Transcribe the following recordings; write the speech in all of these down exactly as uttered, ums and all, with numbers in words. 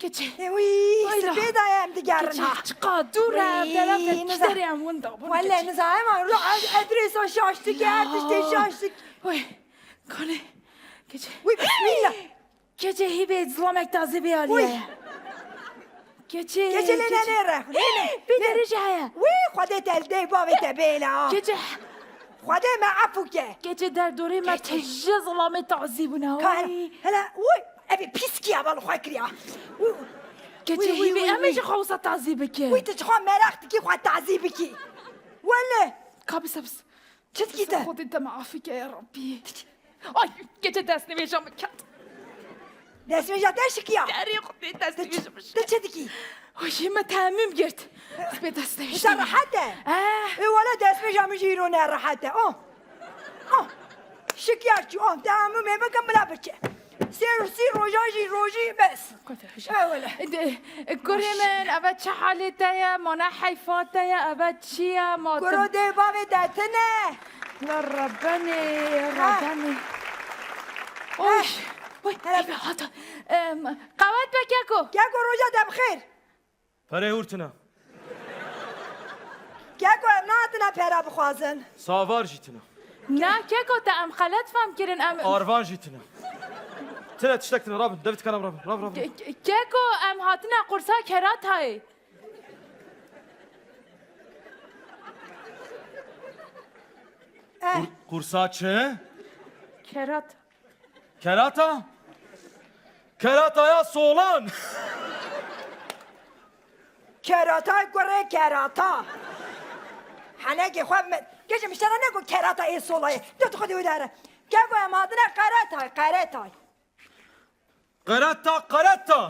Keçê. E, wî, Ay, la. Spê daye em digerin Keçê, ha. Çiqa dûr e, Wî, dera niza- pekî derê em winda bûn, Wele, keçê. Niza, ema, ro, ad-, adresa şaştik, her tiştê şaştik. Oy, kanê. Keçê. Wî, bismillah. Keçê hîvê zilamek tazî vê alî Wî. ye. Keçê, Keçê lê ne, keçê. Nêre, nêre. Bê derê jî heye. Wî, Xwedê te li dê bavê te bêle ha. Keçê. Xwedê me efû ke. Keçê derdorê me Keçê. Tije zilamê tazî bûne. Kar, Oy. Hele, wî, evê pîskî ya bal xwe kiriya. Wî, Keçê wî, wî, hîvê wî, em ê wî. Ji xwe wisa tazî bikin. Wî, tu ji xwe meraq dikî xwe tazî bikî. Wele. Ka bisebs. Çi dikî te? Xwedê te me afî ke ya Rabbî. Ay, keçê destnîvêja min ket. Destnîvêja te şikiya? Derê Xwedê destnîvêja min şikiya. Tu çi dikî? Ay, me temim girt. Spê destnîvêja Wisa min. Rehet e? Eh. E, wala destnîvêja min jî îro ne rehet e. Oh. Oh. Şikiya çû. Oh, temim ê bikim bila biçe. Sê, sî roja jî rojî bes. Ewele. De, kurê min, eve çi halê te ye? Ma ne heyfa te ye? Eve çi ye? Ma tu Kuro dê bavê te tine. La rebenê, Ha. rebenê. Oy, oy, Hele. Eve hata. Em, qewet be keko. Keko roja te bi xêr. Perê hûr tine. Keko, em nehatine pera bixwazin. Savar jî tine. Na, keko, te em xelet fam kirin, em Arvan jî tine. Tine tiştek tine, rabin, devît kalam rabin, rabin, rabin. Ke-, ke-, keko, em hatine qursa keratayê. Eh. Qur-, qursa çi? Kerat. Kerata? Kerataya solan. Kerata kurê kerata. Henekê xwe me-, keçê miştera neko kerata ê solayê. Tu tu xwe dê wê dere. Keko em hatine qeretay, qeretay. Qereta, qereta.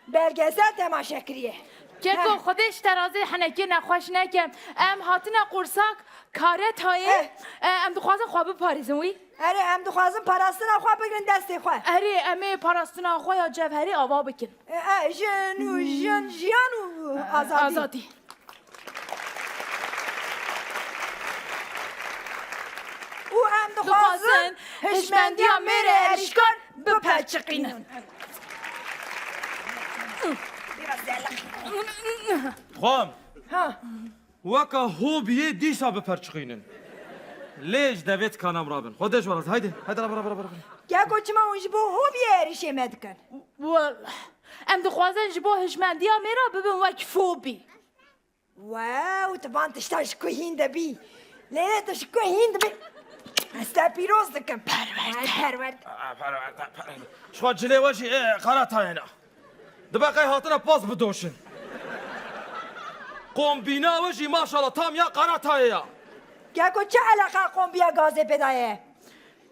Belgesel temaşe kiriye. Keko, Heh. Xwedê ji te razê henekê nexweş neke. Em hatine qursak karetayê. Eh. E, em dixwazin xwe biparêzin wî. Erê, em dixwazin parastina xwe bigrin destê xwe. Erê, em ê parastina xwe ya cevherî ava bikin. E, e, jin û jin, jiyan û E, azadî. Azadî. Û em dixwazin Dixwazin hişmendiya hişmendiya mêrê mêrê erîşkar erîşkar biperçiqînin. Xwam. Ha. Weka hobiyê dîsa biperçiqînin. Lê ji devê tikanam rabin. Xwedê ji we razî. Haydi, haydi, rabin, rabin, rabin, rabin. Keko çima hûn ji bo hobiyê êrîşê me dikin? Wallah. Em dixwazin ji bo hişmendiya mêra bibin wek fobî. Wow, tu van tişta ji ku hîn de bî. Lê tu ji ku hîn de bî. Ez te pîroz dikim. Perwerde. Ay, perwerde. Aa, perwerde, perwerde. Ji xwe cilê we jî, ê, qara tayê ne. Dibe qey hatine pas bidoşin. Kombîna we jî maşallah tam ya qara tayê ya. Keko çi eleqa kombiya gazê pê daye?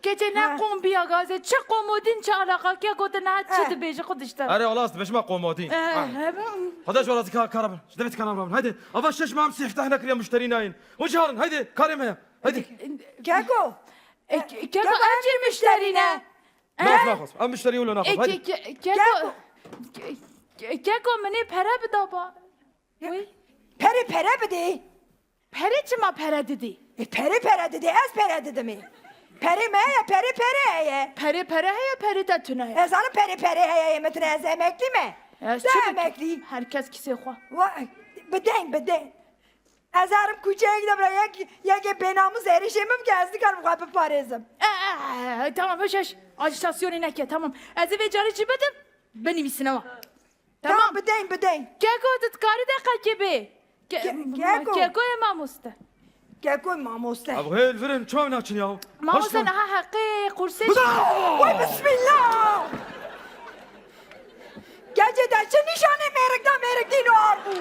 Keçê ne Ha. Kombiya gazê, çi komodîn çi eleqa? Keko tu niha çi Eh. dibêjî xwe dişte? Erê, Allah dibêjime komodîn. Eh, Ha. he, ben Xwedê ji we razî ka-, kara bin. Ji devê tikanam rabin. Haydi. Ava şeş mah em sîftah nekiriye muşterî nayên. Hûn jî harin. Haydi. Karê me ye. Haydi. Keko. E, ke-, Keko, Keko, ev jî muşterî ne? Nax, Eh? Naxwaz. Em muşterî wilo E, naxwaz. Haydi. ke-, ke-, Keko, Keko. ke-, ke-, Keko, min ê pere bida ba. Ya, Wî? Pere, pere bidê. Pere çima pere didî? E, pere, pere didê, ez pere didimê. Pere me heye, pere, pere heye. Pere, pere heye, pere te tune heye. Ez zanim pere, pere heye, yê min tune, ez emeklî me. Ez Tu çi bikim? emeklî. Her kes kisê xwe. Wa-, bideng, bideng. Ez herim kuçeyek de bira, yek, yekê bênamûs êrîşê min bike, ez nikarim xwe biparêzim. E, e, e, tamam, hiş, hiş. Ajîtasyonê neke, tamam. Ez ê vê carê jî bidim, binivîsine wa. Tamam. Tamam, bideng, bideng. Keko, tu dikarî deqekê bê? Ke-, Ke-, Keko. Kekoyê mamoste. Kekoyê mamoste. Ev hêl virin çav naçin ya. Mamoste Başkan. Niha heqê qursê Bida! Way bismillah! Gece de çi nîşanê mêrik da, mêrik dîn û ar bû.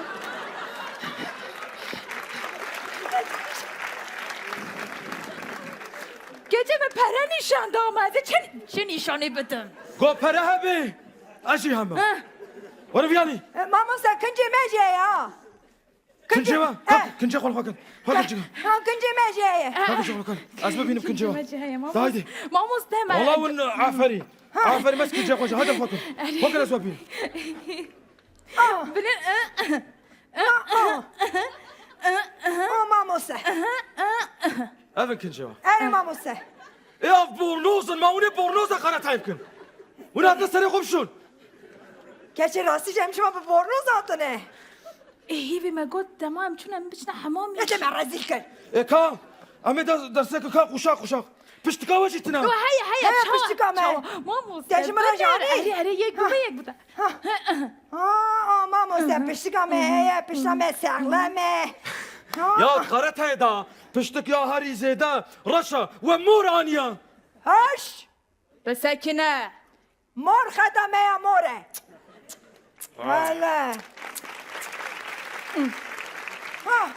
Gece me pere nîşan da me, ez çi, çi nîşanê bidim? Go pere hebê. Ez jî heme. Heh. Were viyanî. E, mamoste, kincê me jî heye ha. Kincê me? Eh. Kincê xwe xwe kin. Xwe kin. Ha, kincê me jî heye. Xwe kincê xwe kin. Ez bibînim kincê Kincê we. me jî heye, mamoste. Haydi. Mamoste me. Wala win aferî. Ha. Aferî, mes kincê xwe jî. Hadi xwe kin. Xwe kin ez we bînim. Ah. Bilin, eh, eh, Ah, ah. Oh, mamoste. Ev in kincê we. Erê mamoste. Ê, ev bornoz in, ma hûn ê bornoza xeretayê bikin. Hûn hatin serê xwe bişon. Keçê rastî jî em şima bi bornoz hatine. Ê, hîvî me got, dema em çûn em biçine hemamê. Ê, te me rezîl kir. Ê, ka, em ê ders, derseke ka quşak quşak. Piştika we jî tune. Yo, heye, heye, He, çawa, piştika me. çawa. Mamoste, Te ji min re bidir, jî anî? erê, erê, yek bi vê yek bide. Ha. Ha, ha, mamoste, piştika me heye, pişta me sexlem e. Ha. Ya karateyê de piştik ya herî zêde reş e, we mor aniye. Hoş. Bisekine. Mor xeta me ya mor e. Hele. Ha.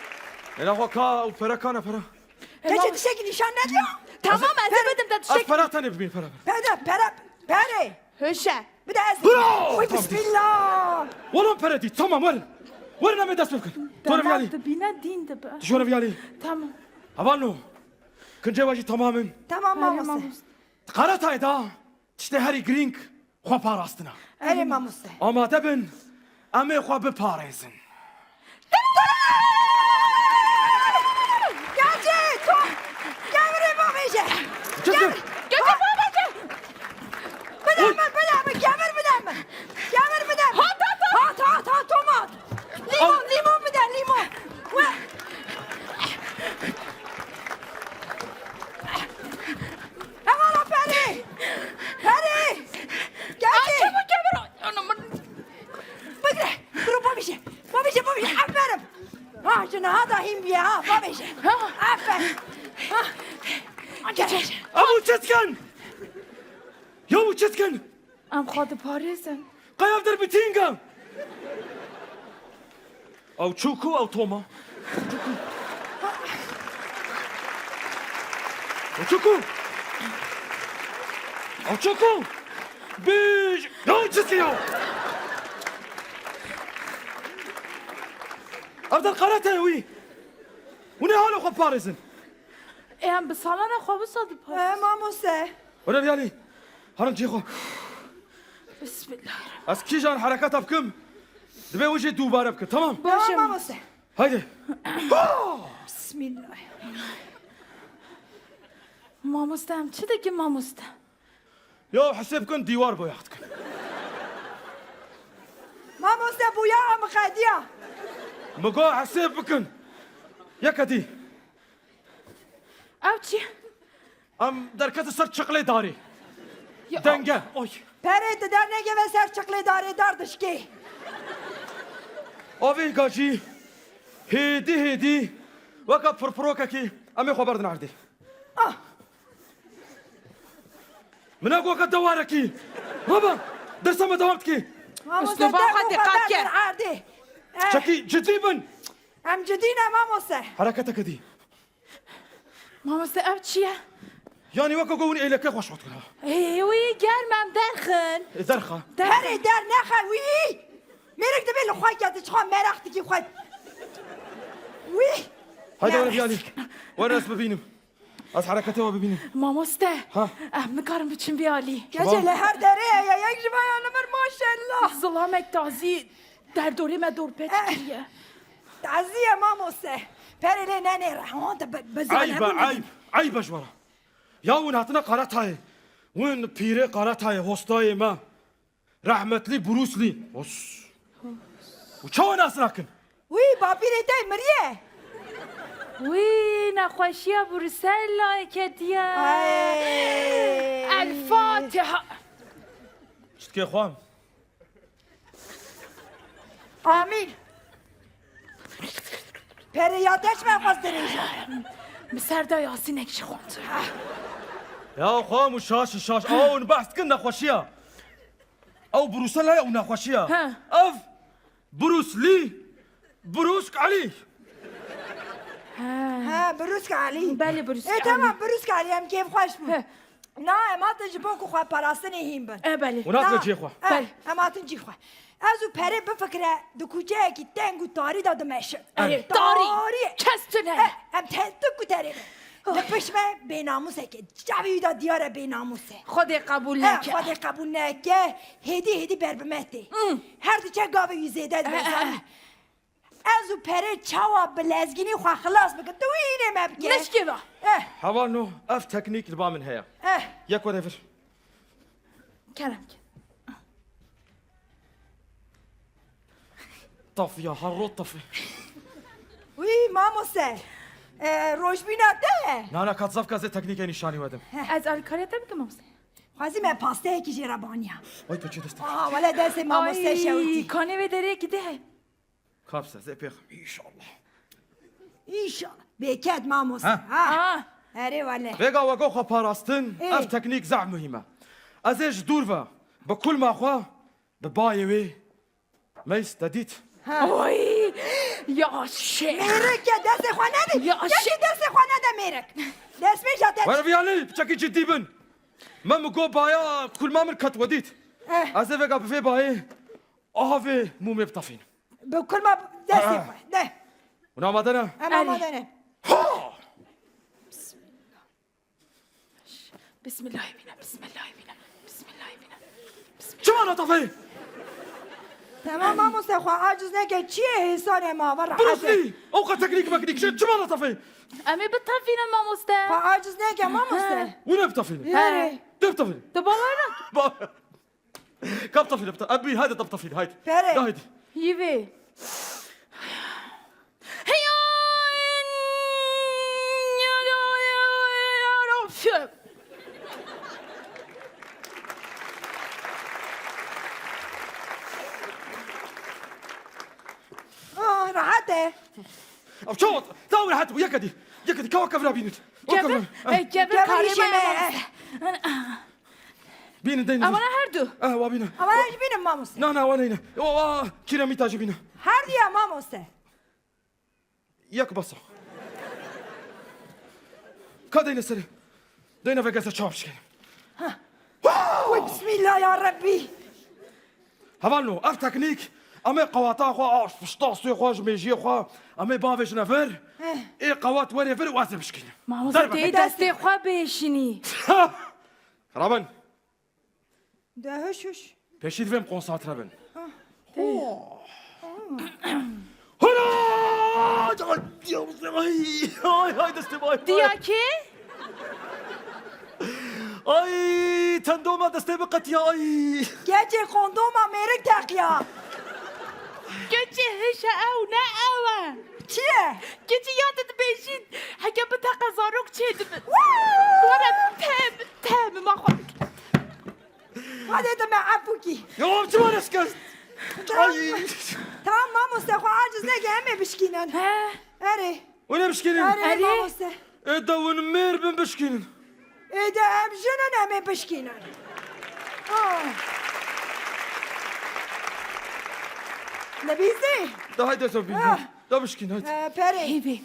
Êna xwe ka û pere ka ne pere. Keçê tiştekî nîşan nediya? Tamam, ez ê Pere. bidim te Ez tiştek. pere tenê bibîn pere. Pere, pere, pere. Hişe. Bide ez. Bro! Oy, bismillah. Wala pere dî, tamam, werin. Werin em ê dest pê bikin. Tore Tamam, viyalî. dibîne dîn dibe. Tişore viyalî. Tamam. Hevalno. Kincê we jî tamam in. Tamam, Erê, mamoste. mamoste. Di karatayê de tiştê herî girîng xwe parastin e. Erê mamoste. Amade bin, em ê xwe biparêzin. Gel, Tom! Gel, birê bavêje! Çi Gel! Gel, bavêje! Bide min, bide min, kevir bide min! Kevir bide min! Hat, hat, hat! Hat, hat, hat, Tom hat! Limon, Al. limon bide, limon! We- Hevala Perê! Perê! Gel! Ay, çabuk gel, bro. Anam. Bigre! Bro, babişe! Babişe, babişe! Aferin! Ha, ji niha da hîn bûye ha, babişe! Ha. Aferin! Ha. Gel! Ew çi dikin? Ya ew çi dikin? Em xwe diparêzin. Qey ev der bitîng e? Ew çû ku ew Tom e? Ew çû ku? Ew çû ku? Bij! Ya çi ya? Ev der karate ye wî. Hûn ê hala xwe biparêzin. Ê, em bi salana xwe wisa diparêzin. E, mamoste. Were viyalî. Herin cihê xwe. Bismillah. Ez kîjan hereketa bikim, divê wî jî dubare bikin, tamam? Baş e. Tamam, mamoste. Haydi. Bismillah. Mamoste, em çi dikin, mamoste? Ya hesê bikin, dîwar boyax dikin. Mamoste, boyaxa min qediya. Min got hesê bikin. Yeke dî. Ew çi? Em derketin ser çiqlê darê. Ya, Denge. Oy. Perê, tu dernekeve ser çiqlê darê, dar dişkê. Avê gajî hêdî hêdî weke pirpirokekî em ê xwe berdin erdê. Ah. Min e got weke dewarekî. Baba, dersa me dewam dikî. Mamoste, Üsluba der xwe got diqat weke ke. Erdê. Eh. Çekî, cidî bin. Em cidî ne, mamoste. Hereketeke dî. Mamoste, ev çi ye? Yanî weke ku hûn êleke xweş xwe dikin ha. Ê, wî germ em derxin. Ê, derxa. Derxin. Herê der nexe wî. Mêrik dibê li xwe ke tu çiqa meraq dikî xwe. Wî. Haydi were viyalî. Were ez bibînim. Ez hereketê we bibînim. Mamoste. Ha. Em nikarin biçin viyalî. Gece li her derê heye, yek ji vaya li mir maşallah. Zilamek tazî derdorê me dorpêç Eh. kiriye. Tazî ye mamoste. Perê lê nenêre. Hon te bi, bi Eyb e, zilamê eyb. Eyb e ji we re. Ya hûn hatine qaratayê. Hûn pîrê qaratayê, hostayê me. Rehmetlî Bruce Lee. Hos. Û çawa nas nakin? Wî, bapîrê te miriye. Wî, nexweşiya Brusellayê ketiye. Ay. El Fatiha. Çitkê xwe. Amîn. Pere ya te çi me xwest dirêje? Min ser da Yasînek jî xwend. Ya xwam û şaş û şaş. Aw, hûn behs dikin nexweşiya. Ew Brusela ye û nexweşiya. He. Ev Bruce Lee, Brusk Elî. He. He, Brusk Elî. Belê, Brusk Ê, Elî. Tamam, Brusk Elî, em kêfxweş bûn. He. Na, em hatin ji bo ku xwe parastinê hîn bin. E, belê. Hûn hatin Na, cihê xwe. e, Belê. Em hatin cihê xwe. Ez û Perê bifikire di kuçeyekî teng û tarî de dimeşin. Erê, tarî. Tarî. Kes tune. E, em te-, tu ku terê bin. Li pişt me bênamûseke. Çavê wî de diyar e bênamûs e. Xwedê qebûl E, neke. Xwedê qebûl neke. Hêdî hêdî ber bi me tê. Hmm. Her diçe gavê wî zêde dibe, E, e, e. zanî. Ez û Perê çawa bi lezgînî xwe xilas bikin? Tu wî hînê me bike. Nişkê ve. Eh. Heval no, ev teknîk li ba min heye. Eh. Yek were vir. Kerem ke. Taf ya, her rot taf. Wî, mamoste. E, rojbîna te ye? Na, na, kat zaf ka ez ê teknîkê nîşanî we dim. Ez alîkarê te bikim, mamoste. Xwezî me pasteyekî jê re baniya. Ay, tu çi dest. Aa, wele destê mamoste şewitî. Ay, kanê vê derê gide. Kapse, ez ê pêxim, înşallah. Înşallah. Bêket mamoste. Ha. Ha. Ha. Erê wele. Vêga we go xwe parastin, ê, ev teknîk zehf muhîm e. Ez ê ji dûr ve, bi kulma xwe, bi bayê wê, Meys, te dît? Ha. Oy! Ya şêx! Mêrik e, destê xwe nede. Ya şêx! Destê xwe nede mêrik. Destmêja te. Were viyanî, piçekî cidî bin. Me mi go baya kulma min ket we dît. Eh. Ez ê vêga bi vê bayê, aha vê mûmê bitefînim. Bi kulma destê xwe. De. Hûn amade ne? Em amade ne. Ha! Bismillahî bîne, bismillahî bîne, bismillahî bîne, bismillahî bîne. Çima natafê? Tamam mamoste, xwe aciz neke, çi ye hêsanê ma, va rehet e. Durustî, ew qe teknîk meknîk çi, çima natafê? Em ê bitefînin mamoste. Xwe aciz neke mamoste. He. Hûn ê bitefînin. Erê. He. Tu bitefînin. Tu bawer nak. Ba- Kap tafîle bita. Abi, haydi tap tafîle, haydi. Pere. Haydi. Yî vê. Ah, rahat e. Ev çawa? Taw rahat bû, yek edî. Yek edî, kawa kevra bînin. Kevir? Kevir. Ey, kevir, kevir karê işe me ye. Bînin, deynin. Ewana her du. Eh, wa bîne. Ewana jî bînin, mamoste. Na, na, wa neyne. O, wa, kiremîta jî bîne. Her du ya, mamoste. Yek basa. Ka deyne serê. Deyne vegeze çav şikene. Ha. Wow! Oy, bismillah ya Rebbi. Hevalno, ev teknîk, em ê qewata xwe, pişta stûyê xwe, ji mêjiyê xwe, em ê bavêjine vir, eh, ê qewat werê vir û ez ê bişkînim. Mamoste, derbe. Tê destê xwe bêşinî. Raben. De huş huş. Pêşî divêm konsantre bin. Ah. Ho! Hura! Ay, ay, ay, destê bay. Diya kê? Ay, tendoma destê min qetiya, ay. Keçê kondoma mêrik teqiya. Keçê hişe ew ne ew e. Çi ye? Keçê ya te dibêjî, heke biteqe zarok çê dibin. Woo! Were tem, tem, ma xwe. Hadi de me efû kî. Ya, çima ne şikest? Tamam. Ay. Tamam, mamoste, xwe aciz neke, em ê bişkînin. He. Erê. Wê ne bişkînin? Erê, erê. Mamoste. Ê de win mêr bin bişkînin. Ê de em jin in, em ê bişkînin. Ah. Lebîzî. De haydi, Sofî. Ah. De bişkîn, haydi. Ee, perê. Hêvî.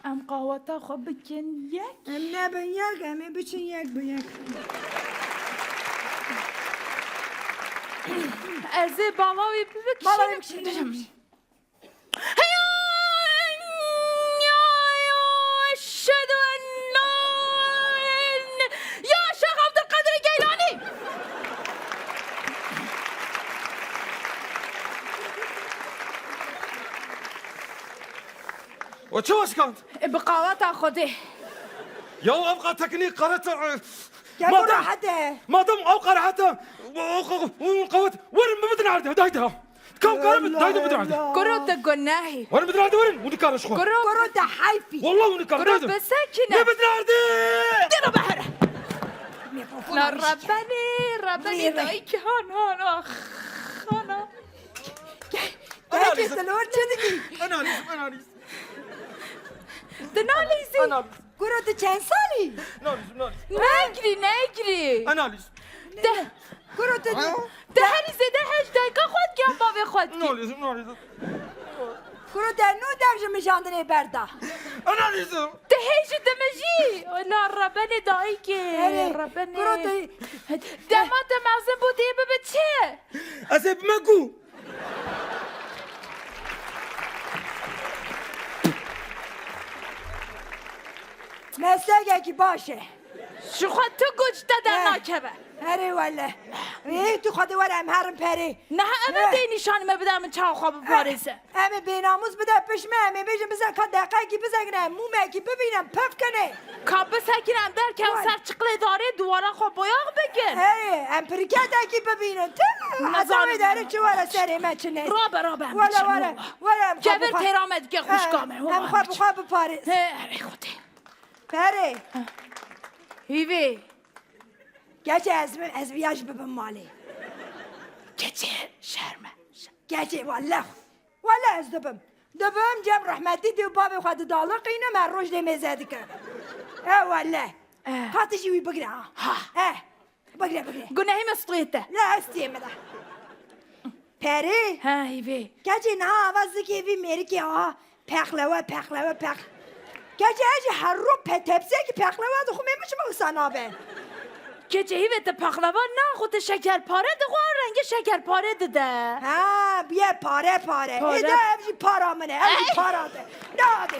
Em qaweta xwe bikin yek. Em nebin yek, em ê biçin yek bi yek. Ez ê bala wî bikim. Bala wî bikim. Eşhedü en la il-, ya Şêx Abdulkadir Geylanî! We çi weşkand? E, bi qaweta Xwedê. Ya ev qa teknîk qeret e. Ya madem, rehet e. Madem ew qa rehet e, o, o, o, o qawet, werin bibidin erdê, dayde ha. Kam karim, dayde bidin erdê. Kuro te gunehî. Werin bidin erdê, werin, hûn dikarin ji xwe. Kuro. Kuro te heyfî. Wallah hûn dikarin, dayde. Kuro bisekine. Bibidin erdê. Dino behere. La Rebenê, Rebenê dayik han, han, ah, hana. Gel, gel, gel, lor çi dikî? Analiz, analiz. Tu nalîzî? Analiz. Kuro, tu çend salî? Nalîzim, nalîzim. Negirî, negirî. Analiz. Te, kuro, tu, ha? Te herî zêde hej dayika xwe dikî yan bavê xwe dikî? Nalîzim, nalîzim. Kuro, te nû dev ji mijandinê berda. Analiz. Te hê ji dimijî. La Rebenê dayikê. Erê, Rebenê. Kuro, te dema te mezin bû, dê bibe çi? Ez ê bime ku? Meslekekî baş e. Ji xwe tu got ji te dernakeve. Erê wele. Ê, tu xwe dê Em herin perê. Niha em ê dê nîşanî me bide, min çawa xwe biparêze. Em ê bênamûs bide pişt me, em ê bêjin bize ka deqekî bisekine, em mûmekî bibînin, pif kinê. Ka bisekine em derkevin ser çiqlê darê, dûwara xwe boyax bikin. Erê, em pirketekî bibînin. Tu heta wê derê çi were serê me çi ne. Rabe, rabe, em biçin. Were, were, were, em xwe Kevir têra me dike xwişka me. Em xwe bi xwe biparêz. He, erê Xwedê. Perê. Hîvê. Keçê ez, ez viya jî bibim malê. Keçê şerm e. Keçê wele. Wele ez dibim. Dibim cem rehmetî dê û bavê xwe didaliqînim, her roj lê mêze dikim. E wele. Eh. Ka tu jî wî bigire ha. Ha. Eh. Bigire, bigire. Gunehê me stûyê te. La ez tiyê me de. Perê. Ha, hîvê. Keçê niha ava zikê vî mêrikê ha. Pexlewe, pexlewe, pex. Keçê ez jî her ro pe-, tepsiyekî pexlewe dixwim, ê min çima wisa nabe? Keçê hîvê, te pexlewa naxwe, te şekerpare dixwe, rengê şekerpare dide. Ha, bûye pare pare. Pare. Ê de ev jî para min e, ev jî para te. Dadê.